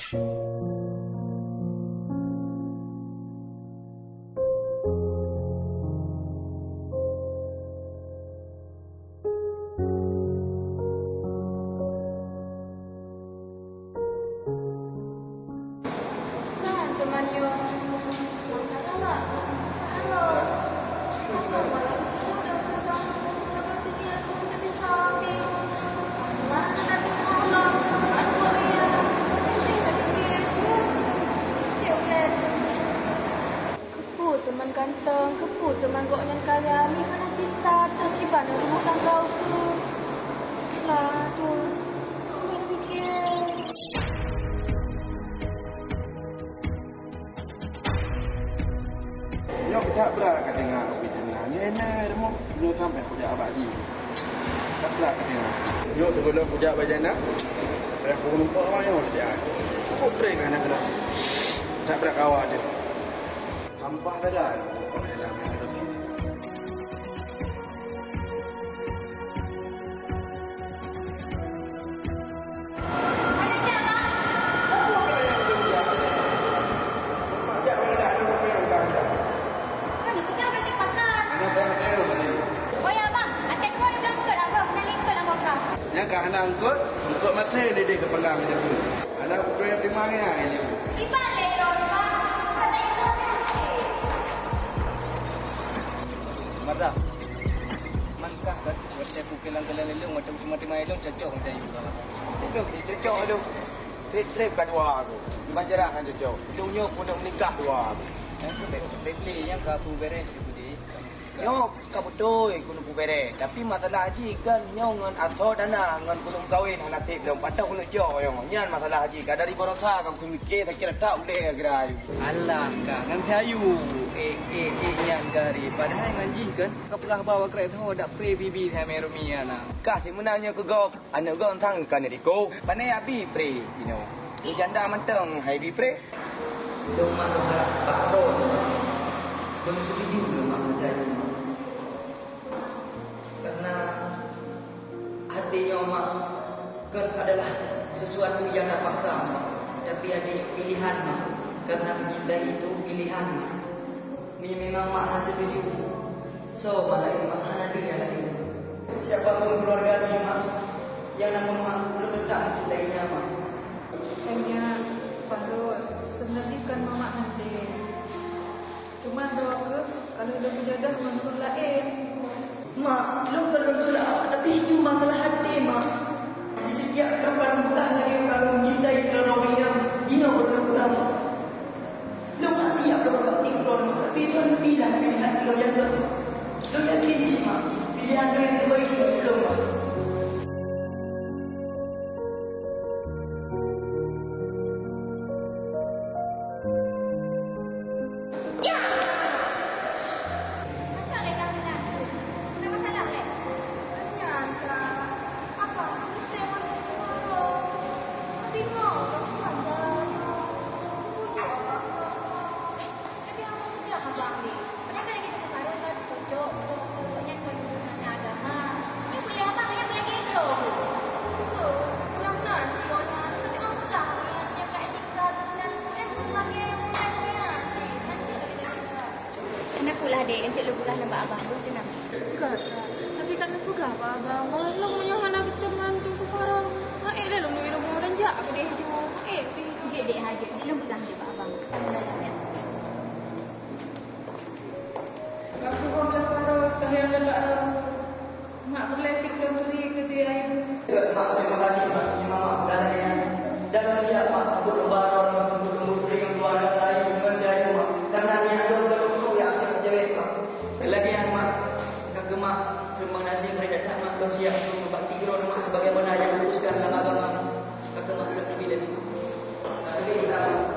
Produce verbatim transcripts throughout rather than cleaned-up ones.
Kan, teuma nyoe. Keupeue teuma ganteng, keupeue teuma gobnyan kaya, meuhana cinta, teuh kiban rumoh tangga ukeue. Lah, tuh. Nyoe peudak brat ka teungoh ubit teungoh. Nyoe na rumoh, nyoe sampai peudak abah jih. Peudak brat ka teungoh. Nyoe sigohlom peudak bak jana, payah kuneuk awak nyoe lagèe nyan. Cukup trép ka na keunoe. Peudak brat kawa teuh. Hampah tada, pokok dalam dosis. Nyan ka hana eungkot, eungkot maté, leubeh keu peungang. Hana kupeue nyang teuma nyan. Mata, man kah ka Watèe kukeue-keue lôn, watèe kutimang-timang lôn cocok ngon Jayu. Lôn cocok lôn. Trép-trép ka dua aku. Iban jarah kan cocok. Lôn nyoe pun nak meunikah dua aku. Nyang keu Bradley nyang ka aku bèrèh tu deh. Nyoe ka beutôi keuneuk kubèrèh, tapi masalah jih kan nyoe ngon asoe dana ngon keuneuk meukawen hana sép lom. Padahai keuneuk jok nyoe. Nyan masalah jih ka dari baroesa ka kumiké sakét that ulèe geura ayu. Alah ka ngon si Ayu. Eh eh eh nyan gari. Padahai ngon jih kan ka peugah bahwa krek tho dak pre bibi hai Meromi ana. Ka si meunan nyoe keu gob. Aneuk gob sang ka neuriko. Pane abi pre inoe. Janda mantong hai bi pre. Lôn mak lôn harap bak droe. Lôn setuju lôn mak meusajan. Karena até nyoe mak kon adalah sesuatu yang terpaksa, mak. Tapi até nyoe pilihan, mak. Karena mencintai itu pilihan, mak. Meunyoe memang mak hana setuju, soe mak laén mak hana deuh nyang laén. Siapa pun keluarga jih mak, nyang na mak, ulôn teutap mencintai nyan mak. Nyan, Fahrul, seuneubit kon mamak handéh. Cuma droe keuh ka lheueh lôn meujodoh ngon ureueng laén. Mak, lôn kon lôn tulak, tapi itu masalah até, Mak. Di setiap kapan bukan lagi kalau mencintai seorang inong, jinoe lôn pulang, Mak. Lôn mak siap lôn buat ikrar, Mak, tapi lôn pilih pilihan lôn nyang lôn. Lôn yakin cit, Mak, pilihan lôn nyang terbaik cit lôn, Mak. Hana peue lah, Dek, enteuk lôn peugah lom bak abang, boh teunang. Ka, ka. Tapi ka lôn peugah bak abang, lôn meunyoe hana geutem ngon Teungku Farah, ha ék lé lôn duek rumoh dan jak keudeh ju. Ha ék pih. Jeuet, Dek, ha jeuet. Jeuet lôn peugah jeuet bak abang. Ka lôn peugah lom. Ka lôn peugah lom bak Farah, ka lôn peugah lom. Mak peureulèe sikheun turi keu si Ayu. Mak, terima kasih, Mak. Terima, Mak. Dan, dan siap, Mak, untuk lebaran, untuk memberi keluarga saya dengan si Ayu, Mak. Karena niat lôn, lôn, lôn, ya, cewek, Mak. Lagi yang, Mak, kagum, Mak. Terima kasih, Mak. Datang, Mak. Lôn siap untuk berbakti kepada Mak sebagaimana yang diuruskan dalam agama. Kata mak lôn dibileng. Assalamualaikum.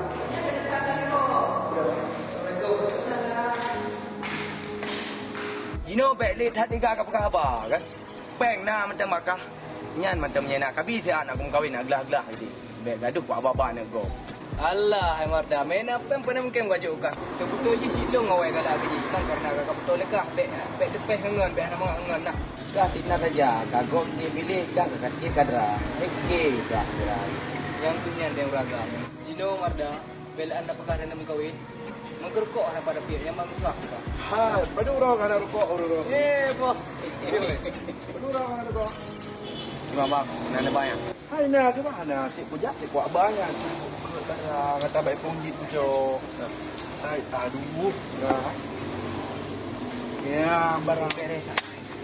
Jinoe bèk lé that tiga ka peugah haba, kan? Péng na mantong makah, nyan mantong meunyoe na kabi siat nak kumeukawen, nak glah-glah lé. Bèk gadoh bak haba-haba aneuk gob. Alah, hai Marda, meunan péng peue mungken gajok kah? Seubeutôi jih silông awai galak keu jih, kan karena ka kabeutôi lé kah, bèk, bèk teupèh ngon, bèk hana mangat ngon nah. Ka sinan saja, ka gob piléh, ka, ka, ka, ka dra. Oke, ka dra. Nyang keu nyan lé ureueng agam. Jinoe Marda, bèk lé anda peugah hana meukawen. Meukeurukok hana pada piek nyang meukeurukok. Hai, padum droe hana rukok ureueng-ureueng. Eh, bos. Padum droe hana rukok. Gimana, Bang? Hana banyak. Hai, na, gimana? Cek kujak, cek kuak banyak. Cek kujak, kata baik pun gitu, Cok. Hai, aduh. Nah. Ya, barang beres.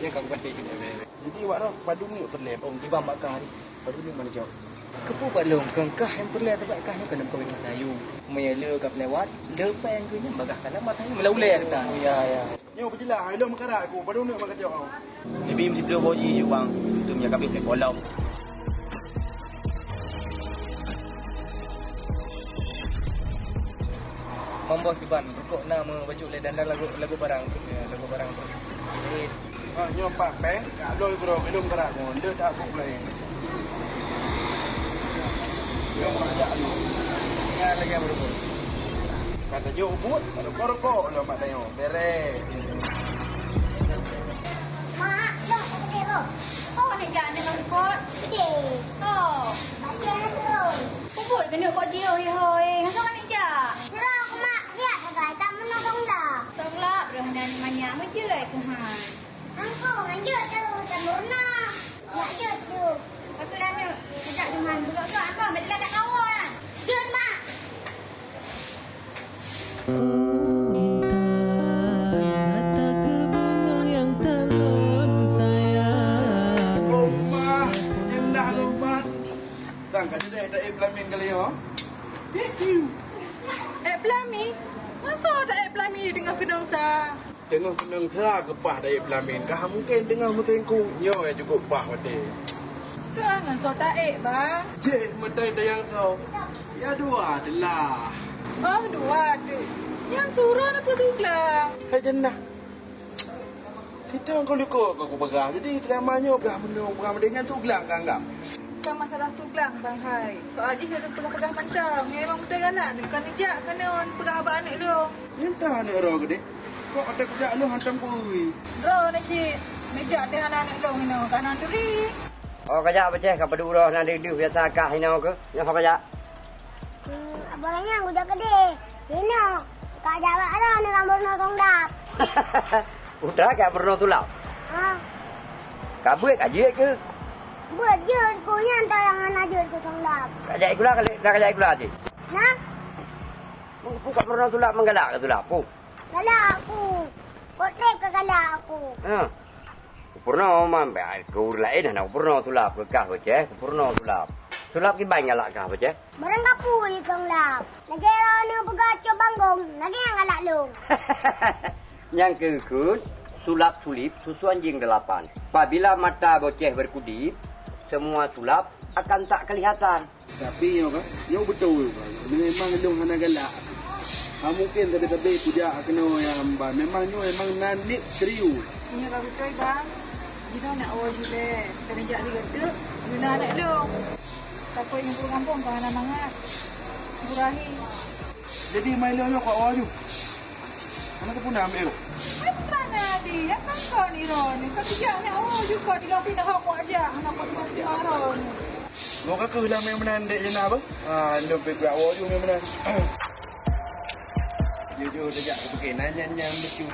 Ya, kamu kata juga beres. Jadi, awak rôh padum minyeuk peureulèe? Oh, kiban bak kah ni. Padum minyeuk mana, Cok? Keupeue bak lôn, keu kah nyang peureulèe, sabab kah nyoe ka na meukawen ngon Tayu. Meunyoe le ka lewat, le péng keu nyan bagaih kalam mata nyoe meulawé ulèe gata. Oh, ya, ya. Nyoe beujeulaih, ilôn meukarat ku, padum minyeuk bak kah, Cok? Leubeh siploh boh jih, Bang. Itu minyeuk habéh lé bolong. Mang bos kiban, rukok na meubacut lé dan lagu, lagu barang, ya, lagu barang tu. Eh, Ha, nyoe pat péng, ka lôn keudroe, ilôn meukarat ngon, le that buet laén. Nyoe meukarat jak lôn. Ingat lagèe meureumpok. Ka tajok buet, rukok-rukok lom mak tanyoe. Beres. Mak, dong, aku tengok. Oh, ni jak ni meureumpok. Gede. Oh. Baca tu. Kubur kena kok jiôh, ya, hoi. Ngasa mana jak? Nyoe aku mak lihat sagai, tak pernah dong dah. Song lap, roh nani manyak, meucue keuhan. Angkong, lanjut tu, sempurna. Lanjut tu. Aku dah nak, sejak dengan berlak-lak, apa, bila tak kawan. Jun, Mak. Ku minta kata kebunga yang terlalu sayang. Lompat, indah lompat. Sang ka jadi tak eh pelamin kali ya. Eh, pelamin? Masa tak eh pelamin di tengah keunong sa? Teungoh keunong sa geupah dayek pelamin, ka mungken teungoh meusengkong. Nyoe nyang jukuk pah watèe. Keuh ngon soe taék, Bang? Jeh, meutai dayang soe. Ya dua teulah. Oh, dua tu. Nyang surah na peusuglang. Hai jeunah. Sitong keu likot keu kupeugah. Jadi, seulama nyoe gah meunyoe peugah meudeh nyan suglang ka anggap. Bukan masalah suglang, Bang, hai. Soal jih lôn peugah-peugah mantong. Nyoe memang beutôi galak. Bukan neujak keunoe peugah bak aneuk lôn. Nyang ka aneuk droe keudeh. Kok ata kujak lôn hantom kuwi. Droeneuh cit, neujak teuh hana aneuk lôn inoe, ka na turi. Oh, kajak beuceh ka padum droe na deuh-deuh biasa kah inoe keuh? Nyoe ho kajak? Hmm, abang nyan kujak keudeh. Inoe, kajak bak droeneuh ka meurunoe tong dap. Udah kajak meurunoe tulap? Ha. Ka beuet ka jeuet keuh? Beuet jeuet keuh nyan, ta nyang hana jeuet keuh tong dap. Kajak ikula kali, dah kajak ikula cit? Nah. Meupeue ka peurunoe tulap meugalak keu tulap, Pu? Galak aku. Kok trép ka galak aku. Ha. Kupeurunoe man, keu ureueng laén hana kupeurunoe tulap, keu kah beuceh kupeurunoe tulap. Tulap kiban galak kah beuceh? Barang kapui kong lap. Lagèe droeneuh peugah cok banggong, lagèe nyang galak lôn. Nyang keu kheun, sulap sulip susuan jing delapan. Pabila mata beuceh beukudip, semua sulap akan tak kelihatan. Tapi nyoe kan, nyoe beutôi kan. Memang lôn hana galak. Ha mungken sabe-sabe kujak keunoe nyang ban. Memang nyoe memang nan nit serius. Nyoe ka beutôi, Bang. Jinoe nak woe jilée, keuneuk jak sigoe teuk, guna aneuk lôn. Takot nyang peurumoh gampông ka hana mangat. Murahi. Jadi, mai lôn nyoe kok woe ju. Hana teupuna ambek lôn. Hai, bukan Adi, ya kan kau ni, Ron? Kau tidak nak woe ju kau, tiga pindah hok wak jak. Hana pun mati Ron. Lôn ka keuh lam yang meunan dek je na apa? Ah, lôn pih kuyak woe ju yang meunan. Jujur, jujur, jujur. Nyan, nyan, nyan, lucu.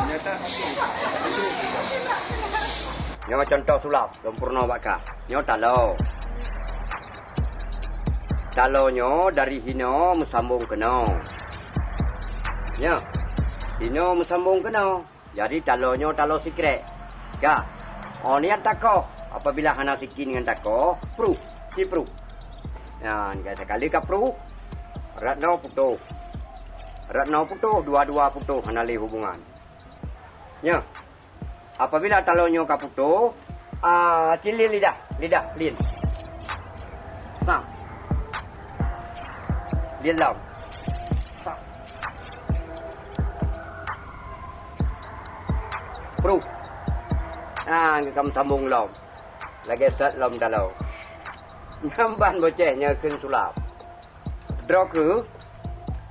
Nyata, lucu. Nyoe contoh sulap, lôn peurunoe bak kah. Nyoe taloe. Taloe nyoe dari hinoe meusambong keunoe. Nyoe, hinoe meusambong keunoe. Jadi, taloe nyoe taloe sikrek. Ka. Oh, nyan takoh. Apabila hana sikin ngon takoh, pruh. Sipruh. Nyan, ka sakali ka pruh. Rot noe putôh. Rot noe putôh, dua-dua putôh, hana lé hubungan. Nyoe. Apabila taloe nyoe ka putôh, ah, cilin lidah, lidah, lin. Sa. Lin lom. Sa. Pruh. Ah, geukam sambong lom. Lagèe sot lom taloe. Nyan ban boceh nyoe kheun sulap. Droe keuh,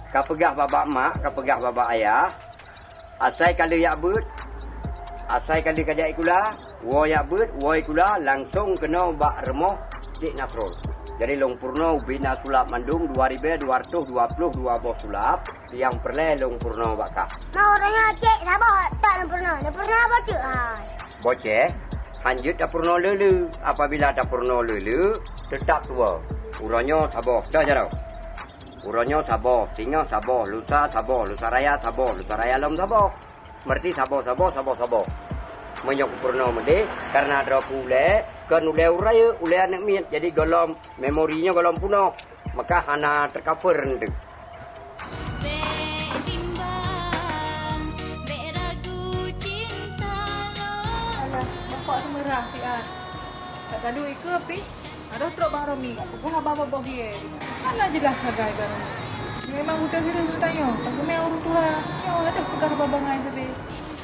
ka peugah bak mak, ka peugah bak ayah, asai ka lheueh jak beuet, asai ka lheueh ka jak ikula, woe jak beuet, woe ikula, langsong keunoe bak rumoh Cék Nasrul. Jadi lôn peurunoe ubé na sulap mandum dua ribèe dua ratus dua ploh dua boh sulap nyang peureulèe lôn peurunoe bak kah. Nah, uroe nyoe cék saboh tak lôn peurunoe. Lôn peurunoe boh cék hai. Boh cék, hanjeuet tapeurunoe le-le. Apabila tapeurunoe le-le, teutap tuwoe. Uroe nyoe saboh, dah jaroe. Uroe nyoe saboh, singoh saboh, lusa saboh, lusa raya saboh, lusa raya lom saboh. Meureuti saboh, saboh, saboh, saboh. Meunyoe kupeurunoe meudeh, kareuna droe ku ulèe, kon ulèe ureueng rayeuk, ulèe aneuk miet, jadi gohlom memori nyoe gohlom peunoh, maka hana teukaper eunteuk. Bèk bimbang, bèk ragu cinta lôn. Alah, bapak tu meurah siat. Tak talu ikeu pih. Adoh trok Bang Romi, peugah haba boh-boh hié. Hana jeulaih sagai Bang Romi. Memang udah hireuen geutanyoe, ka geumè ureueng tuha. Nyoe adoh peugah haba bangai sabe.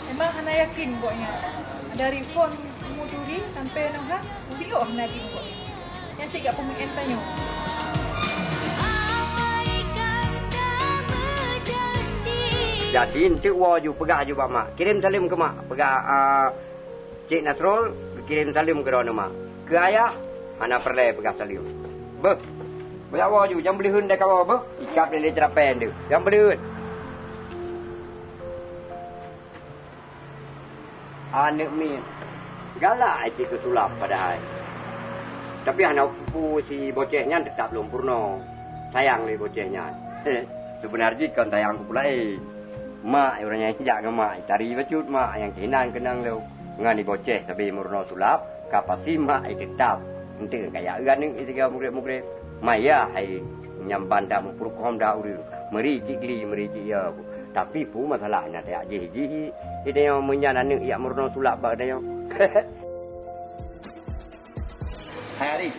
Memang hana yakin gobnyan. Dari phon muturi sampai noh ha, piôh hana yakin gobnyan. Nyan cit jak peumeu'en tanyoe. Jadi, enteuk woe ju peugah ju bak mak. Kirém saleuem keu mak. Peugah, ah, Cék Nasrul geukirém saleuem keu droeneuh mak. Keu ayah, hana peureulèe peugah saleuem. Beuh, beuyak woe ju, nyang beuleuheun dakawoe beuh, ikab lé-lé ceurapèe deuh, nyang beuleuheun. Aneuk miet, galak cit keu sulap padahai. Tapi hana peue si boceh nyan teutap lôn peurunoe. Sayang lé boceh nyan. Seubeuna jih kon sayang keu peue laén. Mak, ureueng nyang jak ngon mak, tari bacut mak, nyang keunan keunong lom. Ngon iboceh sabe meurunoe sulap, ka pasti mak i teutap. Enteuk kaya eu aneuk i sigoe mugreb-mugreb. Maya hai nyang ban dak meupurukom dak ureueng. Meuri cit gli, meuri cit yo. Tapi peue masalah na tajak jih-jih i tanyoe meunyan aneuk jak meurunoe sulap bak tanyoe. Hai Arif,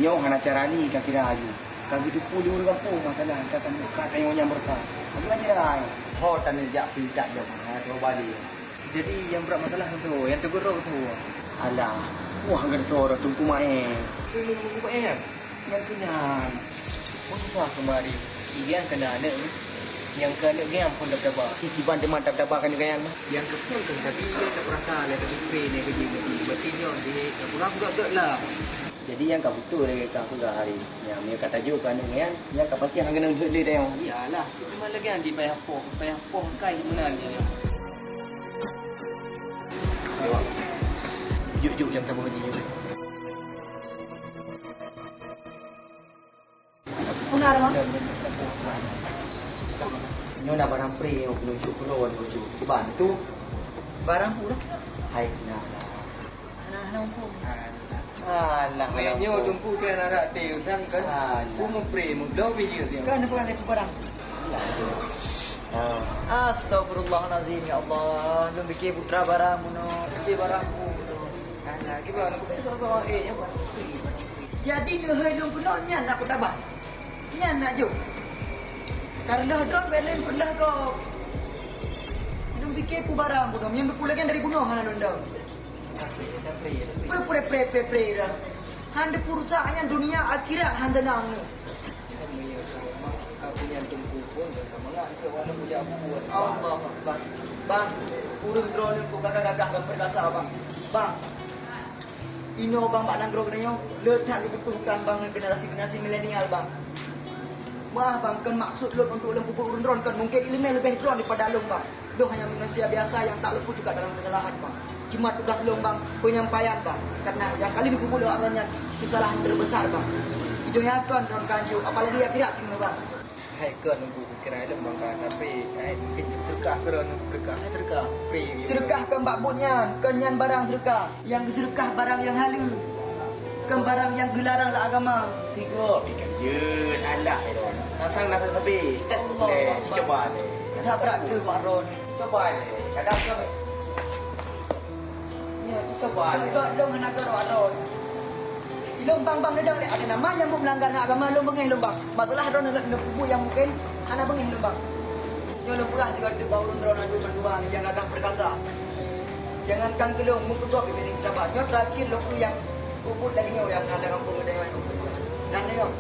nyoe hana cara ni ka kira aju. Ka geuteupeue lé ureueng gampông masalah ka tanyoe, ka tanyoe nyang beureusa. Bagaimana cara nyoe? Ho taneuk jak pintak jaweuban, hana teuoh bale. Jadi nyang brat masalah keu soe, nyang teugeurok keu soe? Alah, wah geutanyoe teungku maé. Teungku maé? Nyang keu nyan. Oh, susah keumarin. Nyang keunan aneuk ni. Nyang keu aneuk nyan phon taba-taba. Kiban teuma taba-taba keu aneuk nyan mah. Nyang keu phon kan tadi, nyang teupeurasa lé tadi pre ni keu jih. Berarti nyoe di peugah-peugah gèt lah. Jadi nyang ka beutôi lagèe ka peugah hari nyan, meunyoe ka tajok keu aneuk nyan, nyan ka pasti hana keunong jeuet lé tanyoe. Iyalah, cuma lagèe nyan di payah poh, payah poh kai meunan nyan. Jok, jok, nyang saboh jih nyoe. Beuna, Mak. Nyoe na barang pre nyoe keuneuk cok keudroe nyoe cok. Kiban tu? Barang ureueng? Hai, na. Hana, hana muphom. Alah. Alah, hana muphom. Weh, nyoe teungku keu aneuk raté usang kan? Alah. Peue meupre, meubloe bih jeuet nyoe. Kan peue lé barang? Alah. Ah. Astagfirullahalazim, ya Allah. Lôn pike putra barang bunoe, pike barang bunoe. Alah, kiban, aku tak salah-salah, eh, ya, Pak. Jadi, neuhôi lôn keunoe nyan nak kutabah. Nyan nak jok. Kareuloh droe bèk lôn peureuloh gob. Lôn pike peue barang bunoe, meunyoe peue lagèe dari bunoe hana lôn dong. Pre, pre, pre, pre, pre dah. Han teupeuruksak nyan dunia akhirat han teunang. Allahu Akbar. Bang, ureueng droeneuh kok gagah-gagah bang peurkasa, Bang. Bang, inoe bang bak nanggroe geutanyoe le that geubutuhkan bang ngon generasi-generasi milenial bang. Meu'ah bang, kon maksud lôn untuk lôn peubuet ureueng droen kon, mungken ileumèe leubeh droen daripada lôn bang. Lôn hanya manusia biasa nyang tak luput juga dalam kesalahan bang. Cuma tugas lôn bang, penyampaian bang. Karena nyang ka lheueh neupeubuet lé awak droen nyan kesalahan terbesar bang. Di donya kon droen ka hanco, apalagi akhirat singoh bang. Hai kon nunggu pikiran lôn bang ka, tapi hai mungkin seudeukah keu droen, seudeukah, hai seudeukah. Free. Seudeukah kon bak buet nyan, kon nyan barang seudeukah. Nyang geuseudeukah barang nyang haleue, kon barang nyang geularang lé agama. Sigoe pih kan jeuet, alah, eh, droen. Sang-sang na sabe. Allahu Akbar. Lé, cuba lé. Dak brat kreueh bak droen. Cuba lé. Kadang kan. Ya, cuba lé. Gak dong hana garo droen. Ilôn bang-bang neudong lé, ada nama nyang buet meulanggar ngon agama, lôn beungèh lôn bang. Masalah droen neuk, neuk peubuet nyang mungken hana beungèh lôn bang. Nyoe lôn peugah sigoe teuk bak ureueng droen mandum bandua nyang gagah peurkasa. Jangankan keu lôn, meukeudroe pih bèk lôn peugah. Nyoe terakhir lôn peugah nyang peubuet lagèe nyoe nyang na lam gampông geutanyoe. Nan nyoe.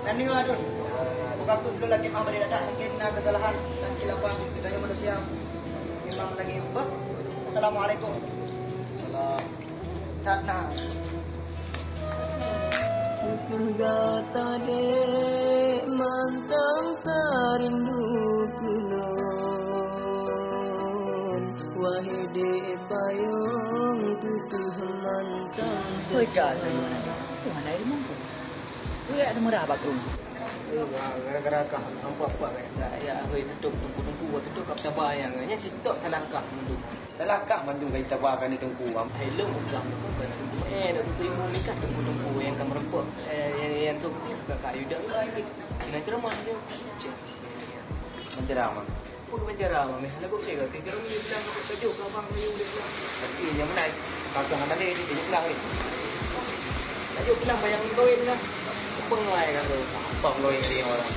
Nan nyoe aduen. Buka keu lôn lagèe mah bari dadak mungken na keusalahan dan kekhilafan geutanyoe manusia. Memang lagèe bah. Assalamualaikum. Salam. That na. Gata dek mantong sarindu keu lôn, wahé dek payong tutoh mantong. Heuja sayuran tu hana ilmu tu. Uyak teumeurah bak krueng. Gara-gara kah nampak-nampak gaya, gaya, hoi, tutup, tungku-tungku, tutup, kap taba yang, nya sitok salah kah mandum. Salah kah mandum gaya taba kan teungku am. Hai lôn bukan, bukan, bukan, eh, dak buku ilmu nikah, tungku-tungku yang ka meureumpok, eh, yang, yang tu, ka, ka, yu dak, ka, yu. Kena ceramah je. Cek. Menceramah. Apa keubicara, Mami? Lagu keu tiga orang ni bilang aku tajuk ke abang, ayu dia bilang. Tapi yang mana? Kakak hana ni, dia tajuk bilang ni. Tajuk bilang bayang kawin lah. Pengai kata. Apa kawin dengan orang?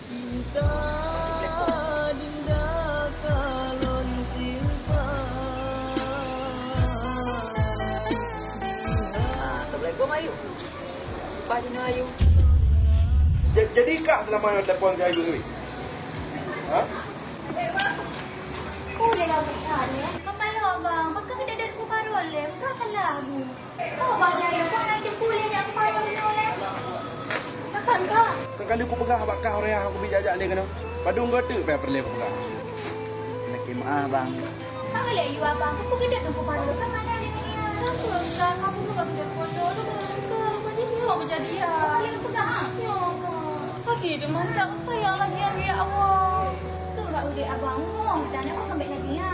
Cinta dinda kalon silpa. Ah, assalamualaikum, Ayu. Pagi ni, Ayu. Ja-, jadi kah selama yang telepon saya dulu ni? Ha? Oh, dia dah besar ni. Kepala abang, bakal dia dah tukar role, bukan salah aku. Oh, bang, ya, ya, bang, nanti boleh dia tukar role ni oleh. Takkan kah? Kan kali aku peugah bak kah orang yang aku bijak-jak dia kena. Padum gata payah peureulée aku peugah. Nakeuh meu'ah, bang. Ka lé yue abang, keupeue geudeuk keu peuparu ka mana lé nyan? Ka peue ka, ka peue ka geudeuk peuparu ka, ka jadi nyoe kejadian. Ka lé peugah, ha? Nyoe ka. Lagi di mantap sayang lagi, ya Allah. Tu bak udép abang, nyoe dan aku kambek lagi, ya.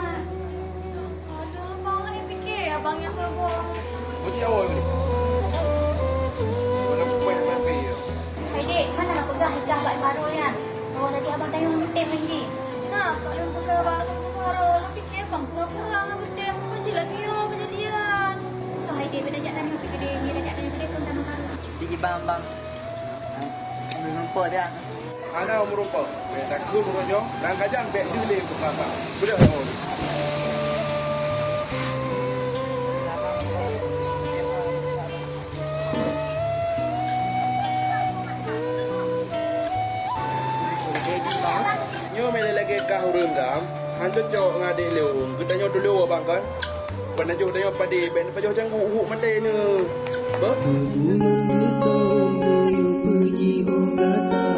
Aduh, abang lagi pikir abang nyang peugah. Bagi awal ni. Mana pemain-pemain ya? Hai dek, mana nak peugah hikah bak baru nyan? Oh, tadi abang tanyong ngetem lagi. Nah, kak lôn peugah bak Teungku Fahrul, lôn pikir bang pura-pura ngon geutem, masih lagi yo kejadian. Tuh, hai dek, beda jak tanyong pikir dek, beda jak tanyong pikir pun sama karu. Di ibang bang. Meureumpok dia. Hana meureumpok. Bèk takheun meureumpok nyoe, lam kajang bèk jeuet lé peukasa. Beudôh nyoe. Nyoe milée lagée kah ureuëng gam, han cocok ngon adék lôn. Geutanyoe dulu abang kan? Peunajoh tanyoe padé, bèk neupajoh canggu uhuk maté neuh. Beuh? Keu buleuen beutôi neuyue peujiôh gata,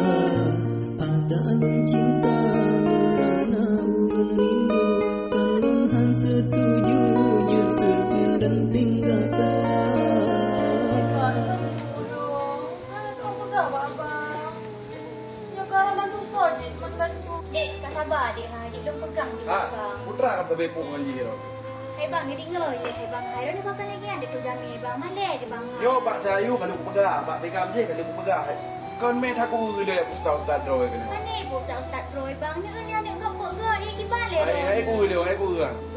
ata lôn cinta meurana ureuëng rindu, kan lôn han seutuju jeuet keu peundampéng gata. Nyoe ka hana bantu soe cit meubantu. Dek, ka saba dek ha, dek lôn peugah dek bang. Putra ka teubepok ngon jih ro. Hai bang, jadi nyoe je hai bang, hai ro ni bakal lagi ada tu jamé bang, malèe dek bang. Nyoe bak Sayu ka lôn peugah, bak Bekam jih ka lôn peugah. Kon mé that ku lé ustaz-ustaz droe keunoe. Pane ustaz-ustaz droe bang, nyoe ni aneuk gok gok dia kiban lé. Hai hai ku lé, hai ku.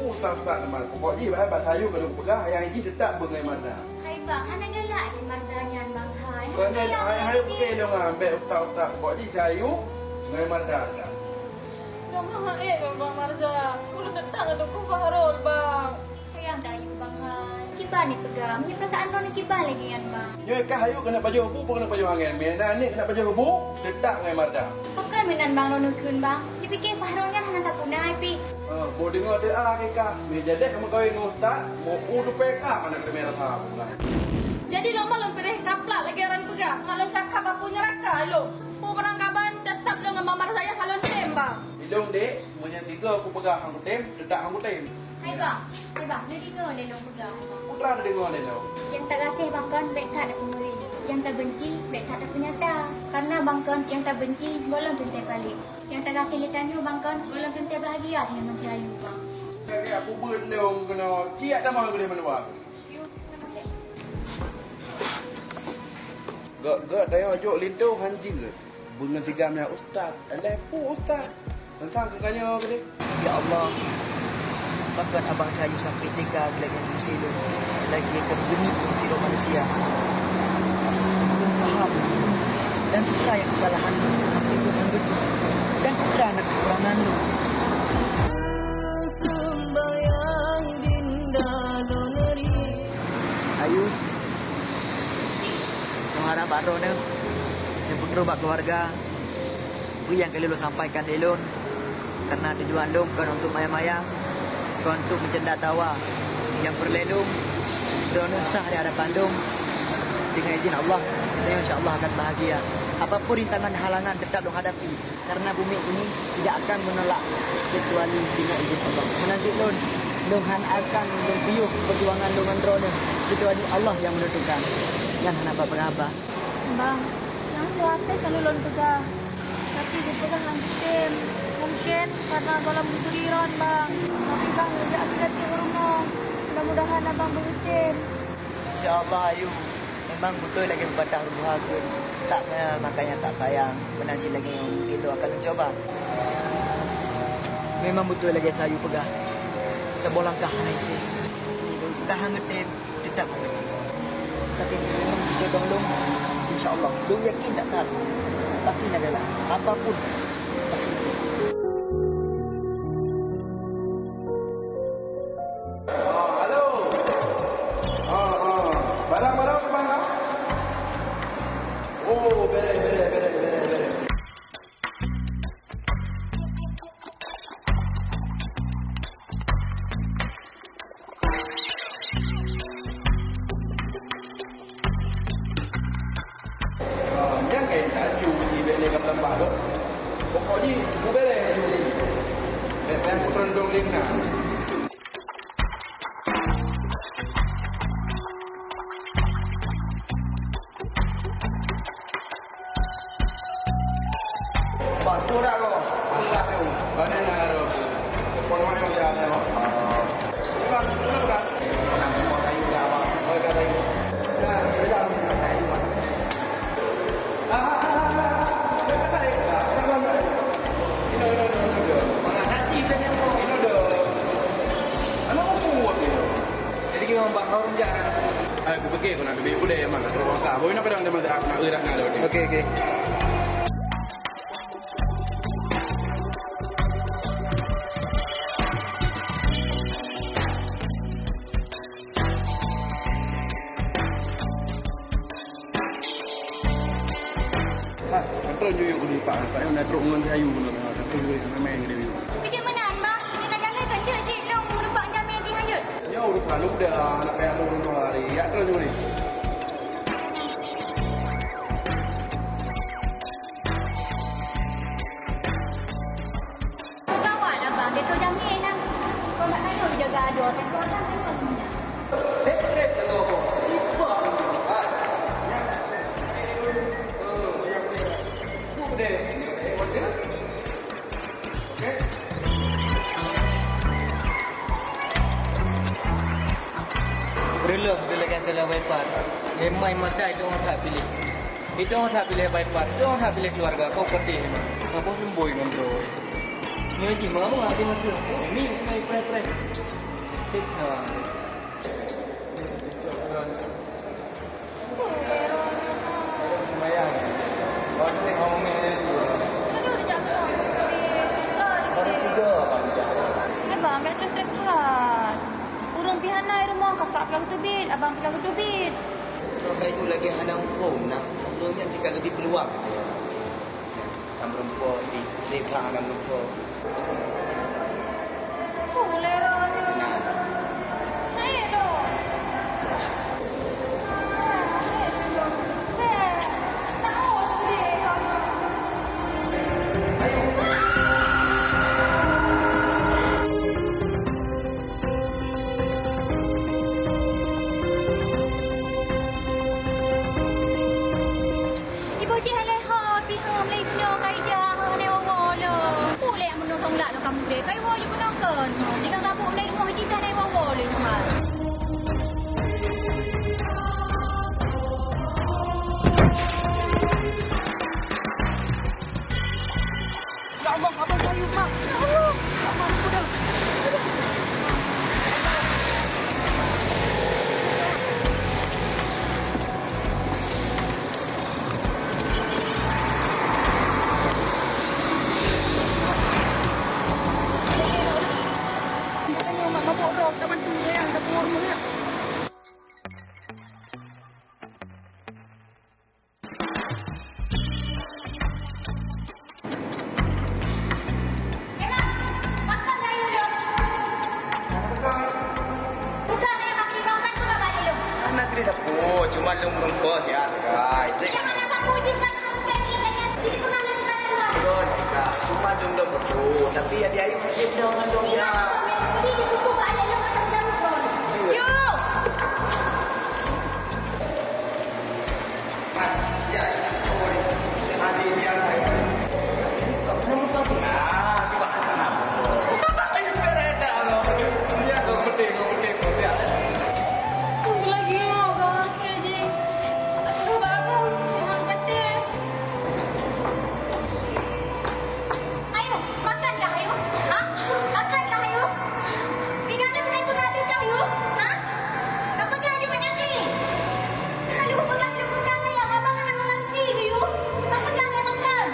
Ustaz-ustaz nama pokok jih bak Sayu ka lôn peugah, hai jih teutap beungai mana. Hai bang, hana galak di Marda nyan bang hai. Bang nyan hai hai putih dong ah, ambek ustaz-ustaz kok ji kayu ngai Marda dah. Dong ha eh dong bang Marda. Kulo tetap ngon Teungku Fahrul bang. Sayang dah ayu bang hai. Kiban ni peugah, ni perasaan droe ni kiban lagi nyan bang. Nyoe kah ayu keuneuk pajoh bu, keuneuk pajoh angén. Meunan ni keuneuk pajoh bu, tetap ngai Marda. Pakon meunan bang droe neukheun bang. Dipike Fahrul nyan hana tapuna pih. Ah, boh deungoe teuh ah keu kah. Meujadah meukawen ngon ustaz, meu'u tupée kah mana keuleumah rasa. Jadi lôn malôn piréh kaplak lagée ureuëng peugah, malôn cakap aku nyeraka lôn. Peue barang kaban tetap lôn ngon Mama Zaya halon tem bang. Ilong dek, meunyoe sigoe aku peugah hang kutem, tetap hang kutem. Hai bang, hai bang, neudeungoe lé lôn peugah. Putra neudeungoe lé lôn. Nyang tagaséh bang kon bék that tapeunguri, nyang tabeunci bék that tapeunyata. Karena bang kon nyang tabeunci gohlom teuntée paléh. Nyang tagaséh lé tanyoe bang kon, gohlom teuntée bahagia deungon si Ayu bang. Lagée aku beunong keunoe, ciyak tamong keudeh meuluwa. Gak-gak dayah jok linto han jeuet. Beungon tigam nyan ustaz, alah peue ustaz. Teuntang keu tanyoe keudeh. Ya Allah, pakon abang si Ayu sampai tega lagée nyan keu si lôn, lagée nyan keu beunit keu sidroe manusia. Ulôn paham dan peue nyang keusalahan lôn sampai lôn ngon beutôi dan peue na keukurangan lôn. Sembahyang dinda lôn ri. Ayu, meuharab bak droeneuh, seumeubeuet bak keuluwarga. Peue nyang ka lheueh lôn sampaikan lé lôn, kareuna tujuan lôn kon untuk maya-maya, kon untuk meucanda tawa. Nyang peureulée lôn, droeneuh sah di hadapan lôn, deungon idhin Allah. Saya insya Allah akan bahagia. Apapun rintangan halangan tetap lôn hadapi. Karena bumi ini tidak akan menolak kecuali dengan izin Allah. Meunan cit lôn, lôn hana akan lôn piôh perjuangan lôn ngon droeneuh kecuali Allah yang menentukan. Nyan hana peue-peue, Abah. Bang, nyang seuhati ka lôn peugah, tapi geupeugah hana geutem. Mungken karena gohlom geuturi ron, Bang. Tapi Bang, jak sigat u rumoh. Mudah-mudahan Abang beutem. Insya Allah, Ayu. Memang beutôi lagèe pepatah ureueng tuha kheun, "Tak kenal makanya tak sayang." Meunan cit lagèe nyoe, mungken lôn akan mencoba. Memang beutôi lagèe Ayu peugah, saboh langkah hana hise. Tahan geutem, tetap geutem. Tapi memang jodoh lôn, insya Allah, lôn yakin that-that pasti na jalan. Apapun, pasti na jalan. Ah, halo. Ah, ah. Barang-barang kemana? Oh, beres, beres, beres, beres, beres. Ah, nyan kain taju ji bèk lé lam tambah tu. Pokok jih, kubeureh laju jih. Bèk payah kuteurondong lé na. Bah, tu dah kau. Bah, tu. Mana nak kau? Pokok mana yang ada, oh? Bang, dulu kan? Nak buat kayu ke apa? Oh, kat kayu. Dah, dah, dah, dah, dah, dah. Ah, ah, ah, ah, ah. Dah, dah, dah, dah. Dah, dah, dah. Ini, ini, ini, ini. Mana hati saya ni, bro? Ini dah. Anak aku buat ni. Jadi, gimana, Bang? Kau rujak, kan? Ai, kupike keunan teubiet ulèe, man, ka trok masa. Boh inoe kadang teuma jak na eu rak na lôn. Oke, oke. Ha, contoh juyuk ni, Pak. Pak, yang dah trok ngon kayu keunoe. Contoh juyuk, main-main keunoe. Keujeut meunan, Bang. Keujeut na jamé kan, cek, cek, lôn meureumpok jamé jih hanjeuet. Nyoe urusan lôn dah, aneuk payah lôn lôn hari. Ya, terus ni. Peugawat abang, dia tu jamé nah. Kau nak tanya jaga adoe, saya keluar kan, saya tak punya. Sekret kalau bos, tiba. Ah, ya. Eh, yang tu deh. Eh, order. Reulôh dilèe jalan wiper. Memang makai dong that piléh. Idong that piléh wiper, dong that piléh keluarga. Kau pedih memang. Saboh lembôi ngon droe. Nyoe jih mau ada mati. Ni, preh, preh, preh. Tik, ha. Abang, biar trép-trép that. Ureueng pih hana i rumoh, kakak pih ka geuteubiet, abang pih ka geuteubiet. Ureueng bayeue lagèe hana muphom na, ureueng nyan jih ka leubeh peuluang. Ka meurumpok di, di blang ka meurumpok. Ulèe roh nyoe. Nah. Naik dong. Iboh cit hana ho pih ho meulai bunoe kai jak ho hana woe-woe lom. Ulèe bunoe song lak lom kamoe deh. Kai woe ju bunoe kon. Jika gabuk meulai rumoh jih hana woe-woe lom Tuhan. Ya Allah, abang sayup, Mak. Ya Allah, Mak, udah. Ayo, Mak, mabuk dah. Kita bantu, sayang. Kita keluar dulu, ya. Mandum-mandum bos ya, guys. Jangan ada kamu jika kamu kan ikannya sini pernah nasi padang, Bang. Don, Kak. Cuma dong-dong betul, tapi ya dia ayu hati dong mandum ya. Jadi di buku banyak yang macam jauh, Bang. Yuk. Ayo, makan kah, ayo? Ha? Makan kah, ayo? Sini ada kena pegang kah, ayo? Ha? Kau pegang aja kat nasi. Kalau pegang, kalau pegang, ya, Abang akan menganti, ayo. Kau pegang, ya, makan.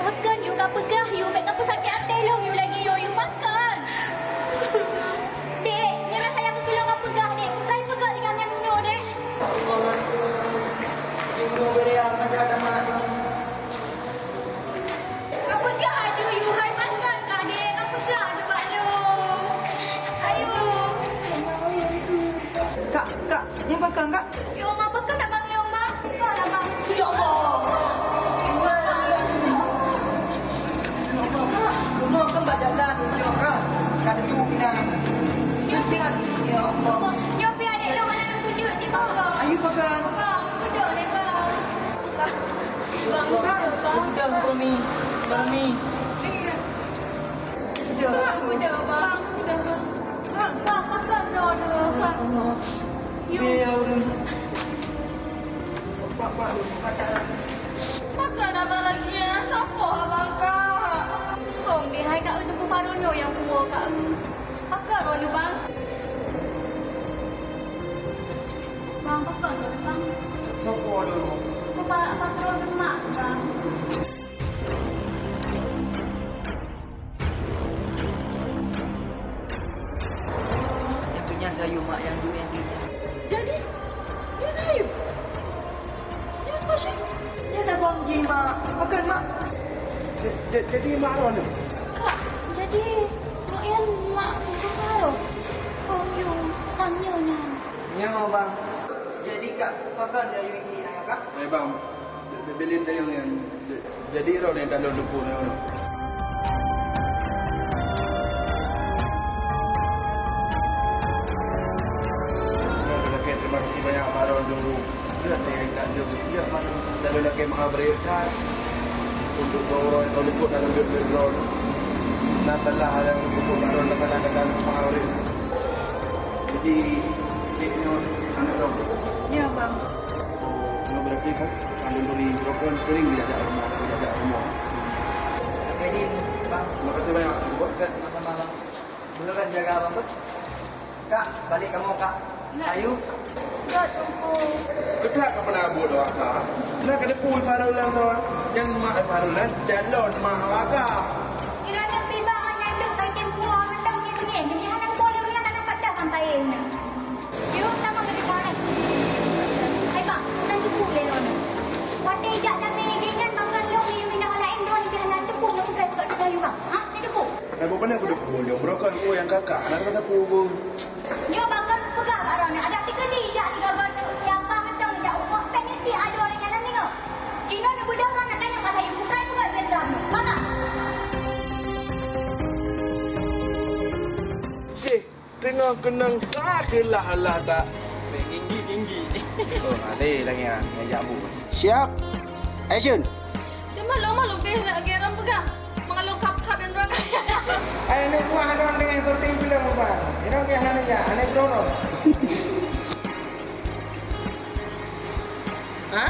Pakon yue ka peugah, yue bèk ka peusakét até lôn, yue lagèe nyoe, yue pakon? Dek, nyoe rasa nyang keu lôn ka peugah, Dek. Bukai peugah tinggai ngon unoe, Dek. Ka peugah aju, yue hai pakon kah, Dek? Ka peugah aju bak lôn. Ayo. Kak, Kak, nyan pakon, Kak? Ya Allah, pakon nak bangun, Bang? Pakon lah, Bang. Ya Allah. Ya Allah. Bunoe kan bak jalan, cok, kan? Ka duek inan. Ya Allah. Nyoe pih adék lôn hana lôn peujeuet cit, Bang. Ayo, pakon. Bang, beudôh lé, Bang. Bang, beudôh, Bang. Udah, Bang Mi. Bang Mi. Udah. Bang, beudôh, Bang. Udah, Bang. Bang, pakon droeneuh, Bang. Biar ya, udah. Pakon abang lagèe nyan, saboh abang ka. Kong deh hai ka eu Teungku Farul nyoe nyang puwoe ka eu. Pakon droeneuh, Bang? Bang, pakon droeneuh, Bang? Saboh droeneuh? Teungku Pa-, Farul ngon mak, Bang. Nyang keu nyan sayue mak nyang duek nyang keu nyan. Jadi, nyoe sayue? Nyoe fashion? Nyan abang jih, Mak. Pakon, Mak? Ja-, ja-, jadi mak droeneuh? Kak, jadi nyoe nyan mak droeneuh? Kok nyoe sang nyoe nyan? Nyoe, Bang. Jadi, Kak, pakon sayue geuh nyan, Kak? Eh, Bang. Be-, be-, bilin dayong nyan. Ja-, jadi droeneuh nyang ka lôn teupeu nyoe. Lôn lakèe terima kasih banyak bak droeneuh. Jeuet lé ka lôn, jeuet bak droeneuh. Lôn lakèe meu'ah beureut that. Untuk dua uroe nyang likot dan lôn jeuet beureut droeneuh. Na salah nyang likot bak droeneuh, kadang-kadang meu'ah beureut. Jadi, dek nyoe aneuk droeneuh? Ya, Bang. Oh, nyoe berarti kan, kandung duri brokon sering diajak rumoh, diajak rumoh. Jadi, Bang. Terima kasih banyak, Bang. Bukan sama-sama, Bang. Dulu kan jaga Abang tu. Kak, balik kamoe, Kak. Nak. Ayu. Enggak, Teungku. Keutak ka pernah buet awak, Kak. Nah, ka depu Farul lam tu. Nyan mak Farul lam, calon mak awak, Kak. Ira nak tiba nyan tu, kai tempo, mantap ni, ni. Jadi, hana boleh, ira hana pacah sampai ni. Yuk, sama ke depan, eh? Hai, Bang, kan teupeu lé lôn. Watèe jak lam nyan, bang kan lôn, yuk, minah laén, droeneuh pih hana teupeu, lôn bukai peugah teuka, yuk, Bang. Ha? Ni teupeu? Eh, bukan aku teupeu, lôn brokon ku nyang kakak, hana rasa ku, ku. Nyoe, Bang, kan peugah bak droeneuh, adak tikeudi jak tiga goe, siapa mantong jak uroe, kan niti ada orang jalan ni, nyoe. Cinoe neubeudôh droeneuh, kan nyang pasai, bukai peugah bak droeneuh. Mana? Cih. Teungoh keunong sa keulah-lah tak. Tinggi-tinggi. Oh, ada lagi ah, ngajak bu. Siap. Action. Cuma lo malu beh nak geram pegang. Mengalung kap-kap dan berakah. Ai ni buah don dengan syuting filem apa? Irong ke hana ya, ane bro. Ha?